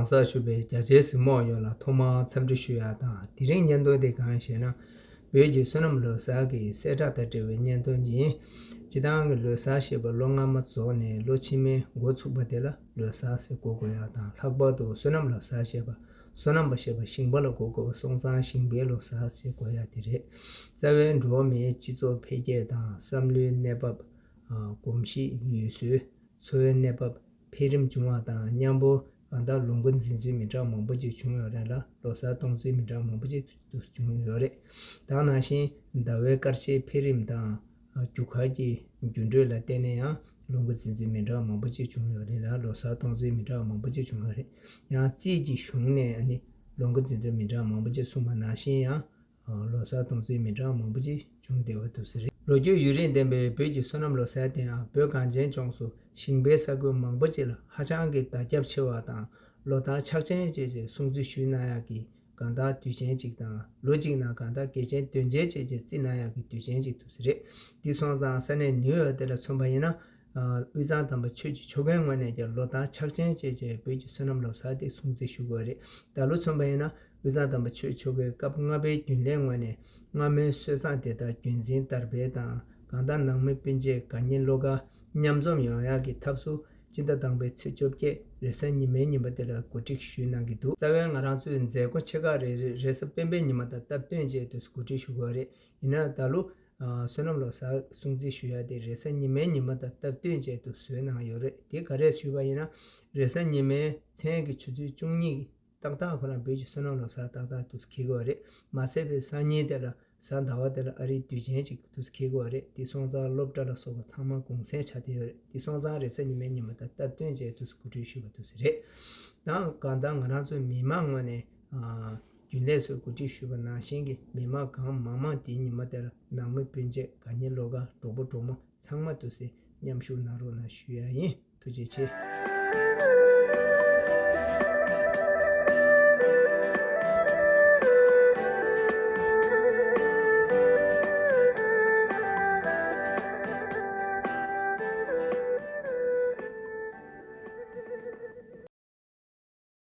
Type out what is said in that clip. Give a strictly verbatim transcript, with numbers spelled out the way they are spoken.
གོང་ས་མཆོག་པའི་རྒྱ་ཆེའི་གཟིགས་མོ་བ་ཡོངས་ལ་ཐོག་མར་འཚམས་འདྲི་ཞུ་ཡ་དང་། དེ་རིང་བརྙན་ཐུང་དེ་གང་ཞེ་ན། བོད་ཀྱི་བསོད་ནམས་ལོ་གསར་གྱི་གསལ་བསྒྲགས་དང་འབྲེལ་བའི་བརྙན་ཐུང་ཡིན། སྤྱིར་བཏང་གི་ལོ་གསར་ཞེས་པ་ལོ་སྔ་མ་རྫོགས་ནས་ལོ་ཕྱི་མའི་འགོ་ཚུགས་པ་དེ་ལ་ལོ་གསར་ཟེར་གོ་དགོས་ཡ་དང་། ལྷག་པར་དུ་བསོད་ནམས་ལོ་གསར་ཞེས་པ་བསོད་ནམས་པ་ཞེས་པ་ཞིང་པ་ལ་གོ་དགོས་པ་སོང་ཙང་ཞིང་པའི་ལོ་གསར་ཟེར་གོ་ཡ་དེ་རེད། རྩ་བའི་འགྲོ་བ་མིའི་སྤྱི་ཚོགས་འཕེལ་རྒྱས་དང་། བསམ་བློའི་གནས་བབ། ཨ། གོམས་གཤིས། ཡུལ་སྲོལ། འཚོ་བའི་གནས་བབ་འཕེལ་རིམ་བྱུང་བ་དང་མཉམ་པོ། གང་ལྟར་ལོ་འགོ་འཛིན་ཚུལ་མི་འདྲ་མང་པོ་ཅིག་བྱུང་ཡོད་རེད་ལ། ལོ་གསར་གཏོང་ཚུལ་མི་འདྲ་མང་པོ་ཅིག་བྱུང་ཡོད་རེད། ད་ག་ནང་བཞིན་ཟླ་བའི་སྐར་ཆའི་འཕེལ་རིམ་དང་། ཨ། རྒྱུ་སྐར་གྱི་འགྱུར་འགྲོས་ལ་བརྟེན་ནས་ཡང་ལོ་འགོ་འཛིན་ཚུལ་མི་འདྲ་མང་པོ་ཅིག་བྱུང་ཡོད་རེད་ལ། ལོ་གསར་གཏོང་ཚུལ་མི་འདྲ་མང་པོ་ཅིག་བྱུང་ཡོད་རེད། ཡང་རྩིས་ཀྱི་གཞུང་ནས་ཨ་ནི་ལོ་འགོ་འཛིན་ཚུལ་མི་འདྲ་མང་པོ་ཅིག་གསུངས་པ་ནང་བཞིན་ཡང་། ལོ་གསར་གཏོང་ཚུལ་མི་འདྲ་བ་མང་པོ་ཅིག་བྱུང་བསྡད་པ་འདུག་ས་རེད། ལོ་རྒྱུས་ཡུན་རིང་ལྡན་པའི་བོད་ཀྱི་བསོད་ནམས་ལོ་གསར་དེའང་བོད་གངས་ཅན་ལྗོངས་སུ་ཞིང་པའི་ས་ཁུལ་མང་པོ་ཅིག་ལ་ཧ་ཅང་གི་དར་ཁྱབ་ཆེ་བ་དང་། ལོ་ཟླ་ཆག་ཅན་བཅས་ཀྱི་སྲུང་བརྩི་ཞུས་གནང་ཡག་གི་གང་ལྟར་དུས་ཆེན་ཅིག་དང་། ལོ་གཅིག་ནང་གང་ལྟར་གལ་ཆེན་དོན་ཆེན་བཅས་ཀྱི་བརྩི་གནང་ཡག་གི་དུས་ཆེན་ཅིག་འདུག་ས་རེད། འདི་སོང་ཙང་ས་གནས་ནིའུ་ཡོག་དེ་ལ་མཚོན་པ་ཡིན་ན། ཨ། དབུས་གཙང་དམ་པ་ཆོས་ཀྱི་ཆོལ་ཁའི་ངོས་ནས་ཀྱང་ལོ་ཟླ་ཆག་ཅན་བཅས་ཀྱི་བོད་ཀྱི་བསོད་ནམས་ལོ་གསར་དེ་སྲུང་བརྩི་ཞུ་དགོས་རེད། ད་ལོ་མཚོན་པ་ཡིན་ན། དབུས་གཙང་དམ་པ་ཆོས་ཆོལ་ཁའི་སྐབས་ལྔ་པའི་རྒྱུན་ལས་ངོས་ནས་སྔ་མོའི་སྲོལ་བཟང་དེ་དག་རྒྱུན་འཛིན་དར་སྤེལ་དང་། གང་ལྟར་ནང་མི་སྤུན་མཆེད་དགའ་ཉེ་བློ་དགའ་མཉམ་འཛོམས་ཡོང་ཡག་གི་ཐབས་སུ། སྤྱི་ཟླ་དང་པོའི་ཚེས་བཅོ་བརྒྱད་རེས་གཟའ་ཉི་མའི་ཉིན་མོ་དེ་ལ་གོ་སྒྲིག་ཞུས་གནང་གི་འདུག་རྩ་བའི་ང་རང་ཚོའི་མཛད་སྒོ་ཆེ་ཁག་རེ་རེ་རེས་གཟའ་སྤེན་པའི་ཉིན་མོ་དང་སྟབས་བསྟུན་བྱས་དུས་གོ་སྒྲིག་ཞུ་དགོས་རེད། ཡིན་ན་ད་ལོ། ཨ། བསོད་ནམས་ལོ་གསར་སྲུང་བརྩི་ཞུ་ཡ་དེ་རེས་གཟའ་ཉི་མའི་ཉིན་མོ་དང་སྟབས་བསྟུན་བྱས་དུས་བཟོས་གནང་ཡོད་རེད། དེ་ག་རེ་ཞུས་པ་ཡིན་ན། རེས་གཟའ་ཉི་མའི་མཚན་གྱི་ཆུ་ཚོད་བཅུ་གཉིས་ཏག་ཏག་ཁོ་རང་བོད་ཀྱི་བསོད་ནམས་ལོ་གསར་ཏག་ཏག་དུས་འཁེལ་གྱི་ཡོད་རེད། མ་ཚད་པའི་སང་ཉིན་དེ་ལ་གཟའ་ཟླ་བ་དེ་ལ་ཨ་རིའི་དུས་ཆེན་ཅིག་དུས་འཁེལ་གྱི་ཡོད་རེད། དེ་སོང་ཙང་སློབ་གྲྭ་ལ་སོགས་པ་ཚང་མ་གུང་སེང་ཆགས་བསྡད་ཡོད་རེད། དེ་སོང་ཙང་རེས་གཟའ་ཉི་མའི་ཉིན་མོ་དང་སྟབས་བསྟུན་བྱས་དུས་གོ་སྒྲིག་ཞུས་པ་དུས་རེད། དང་གང་ལྟར་ང་རང་ཚོའི་མི་མང་ངོས་ནས། ཨ། རྒྱུན་ལས་ཚོས་གོ་སྒྲིག་ཞུས་པ་ནང་བཞིན་གྱི་མི་མང་གང་མང་མང་དེའི་ཉིན་མོ་དེ་ལ་ནང་མི་སྤུན་མཆེད་དགའ་ཉེ་བློ་དགའ་གྲོགས་པོ་གྲོགས་མོ་ཚང་མ་དུས་སུ་མཉམ་ཞུགས་གནང་རོགས་གནང་ཞུ་ཡ་ཡིན། ཐུགས་རྗེ་ཆེ།